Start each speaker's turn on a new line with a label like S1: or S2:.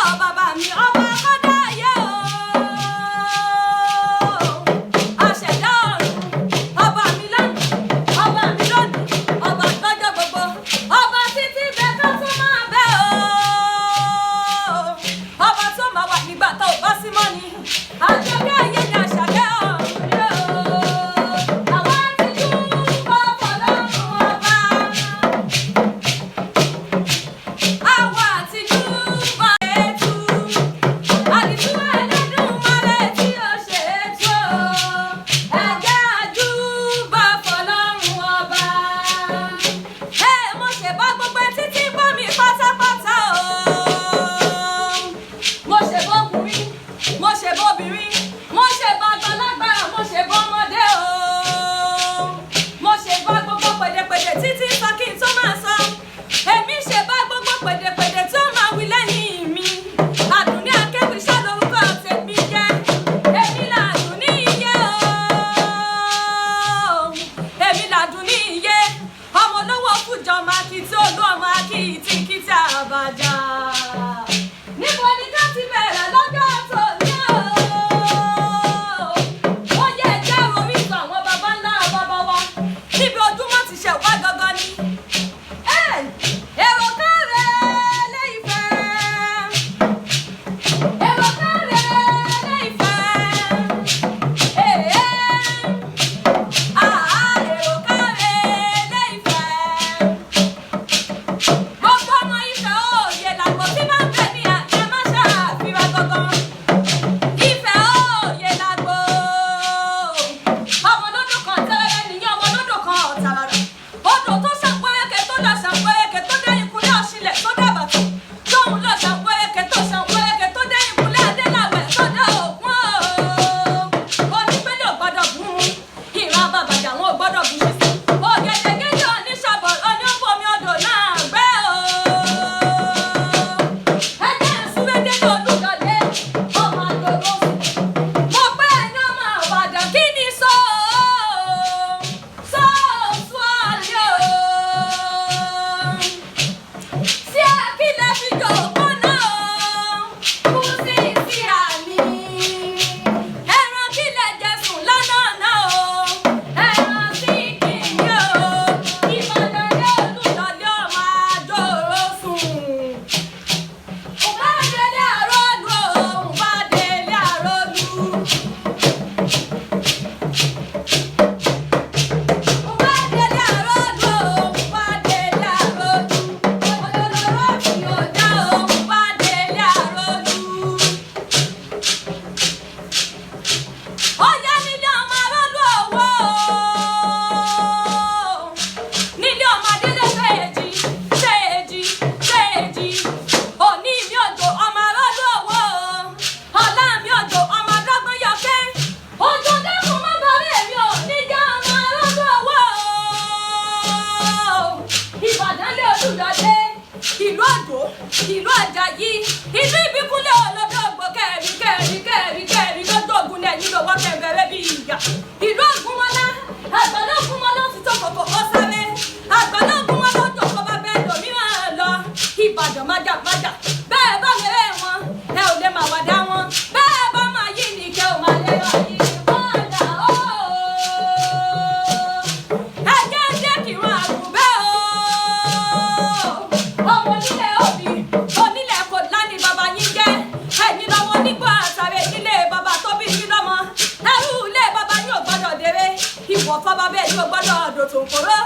S1: Lọ́dọ̀ bàbá mi ọba kọ́dá ayé o. Aṣẹ̀dá ọ̀run, ọba mi lánàá, ọba mi lónìí, ọba lọ́jọ́ gbogbo, ọba títí bẹ ká tún máa bẹ o. Ọba tó máa wà nígbà tá ò bá sí mọ́ ni. Àjọkẹ́ ayé ni àṣàkẹ́ ọ̀run ni o. Àwa ti dúpọ̀ fọlọ́run ọba. Àwa ti dúpọ̀ ètù. Àdìtú Ẹlẹ́dùmarè tí ó ṣe ètò. Ẹ̀jẹ̀ àjúbà fọlọ́run ọba. Ẹ mo ṣe bá gbogbo etí tí ń gbọ́ mi pátápátá o. Mo ṣe bọ́kùnrin, mo ṣe bọ́bìnrin, mo ṣe bá àgbàlagbà, mo ṣe bọ́mọdé o. Mo ṣe bá gbogbo pèdèpèdè títí sọ kí n tó máa sọ. Èmi ṣe bá gbogbo pèdèpèdè tó máa wí lẹ́yìn mi. Àdùnní Akéwì ṣá lórúkọ tèmi jẹ́. Èmi làdùnní iye o. Èmi làdùnní iye. Ọmọ olówó fújọ máa kí tí olú ọmọ akíyìtì kìtì àbàjá. Níbo ni ká ti bẹ̀rẹ̀ lọ́jọ́ tòní o? Ó yẹ ẹjẹ́ orísun àwọn baba ńlá baba wa. Níbi ojúmọ́ ti ṣẹ̀ wá gangan ni. Èrò káre lé Ifẹ̀. Èrò káre lé Ifẹ̀. Àá èrò káre lé Ifẹ̀. Gbogbo ọmọ Ifẹ̀ òye làgbọ̀ tí máa ń bẹ̀ ní àjẹ́ má ṣàfihàn gangan. Ifẹ̀ òye làgbọ̀. Ọmọ lódò kan tẹ́rẹ́rẹ́ nìyẹn, ọmọ lódò kan ọ̀tàràrà. Odò tó ṣàpẹ́rẹ́kẹ́ tó dà ṣàpẹ́rẹ́kẹ́ tó dẹ́yìn kúlẹ̀ ọ̀ṣìlẹ̀ tó dàbàtà. Tóun lọ ṣàpẹ́rẹ́kẹ́ tó ṣàpẹ́rẹ́kẹ́ tó dẹ́yìn kúlẹ̀ adélàwẹ̀ tó dá òkun o. Onípele ò gbọ́dọ̀ bú mu. Ìran bàbàjà wọn ò gbọ́dọ̀ bú ṣe sí. Ògèdègèdè oníṣàbọ̀ oníbomi odò náà gbẹ́ o. Ẹjẹ́ ìsúrédé ní Olúyọ̀lé, ọmọ àgbòrò sùn. Mo pé ẹni ọmọ Ìbàdàn kí ni sọ sọ́ọ̀sù àlẹ́ o. Sí àkílẹ̀ fi jòkó náà o, kú sí sí àmì. Ẹran kílẹ̀ jẹ sùn lọ́nà náà o, ẹran sí kìíní o. Ìbàdàn ní Olúyọ̀lé ọmọ àjòrò sùn. Ǹbá délé àrólù o, ǹbá délé àrólù. Ǹbá délé àrólù o, ǹbá délé àrólù. Olólùwọ́ fi ọjà o, ǹbá délé àrólù. Ó yá nílé ọmọ arólú òwò o. Nílé ọmọ adélé fèèjì, fèèjì, fèèjì. Òní mi òjò ọmọ arólú òwò o. Ọ̀la mi òjò ọmọ adọ́gbọ́n yọkẹ́. Òjò dẹ́kun má bàárẹ̀ èmi ò ní jẹ́ ọmọ arólú òwò o. Ìbàdàn lé Olúyọ̀lé, ìlú Òjó, ìlú Àjàyí, ìlú Ìbíkúnlé olódògbò kẹrin kẹrin kẹrin kẹrin lójú ogun ní ẹ̀yìn lọ́wọ́ kẹbẹ̀rẹ̀ bí ìyá. Ìlú Ògúnmọ́lá, àgbàdo Ògúnmọ́lá ti tó kòkò ó sáré. Àgbàdo Ògúnmọ́lá ó jòkó bá bẹ́ẹ̀ lòmíràn lọ. Ìbàdàn májà májà, bẹ́ẹ̀ bá lè rẹ̀ wọn, ẹ ò lè máa wàdá wọn. Bẹ́ẹ̀ bá máa yí ni kẹ́ ò máa lè máa yí padà ó. Ẹjẹ́ jẹ́ kí wọ́n àgùnbẹ́ o. Ọmọ onílẹ̀ òbí, onílẹ̀ kò lání bàbá yín jẹ́. Ẹ̀yin lọ́mọ onígbò àtàrẹ nílé bàbá tó bí yín lọ́mọ. Ẹrú ilé bàbá yín ò gbọ́dọ̀ dèrè. Ìwọ̀fà bàbá ẹ̀yin ò gbọ́dọ̀ dòtòǹkòrò.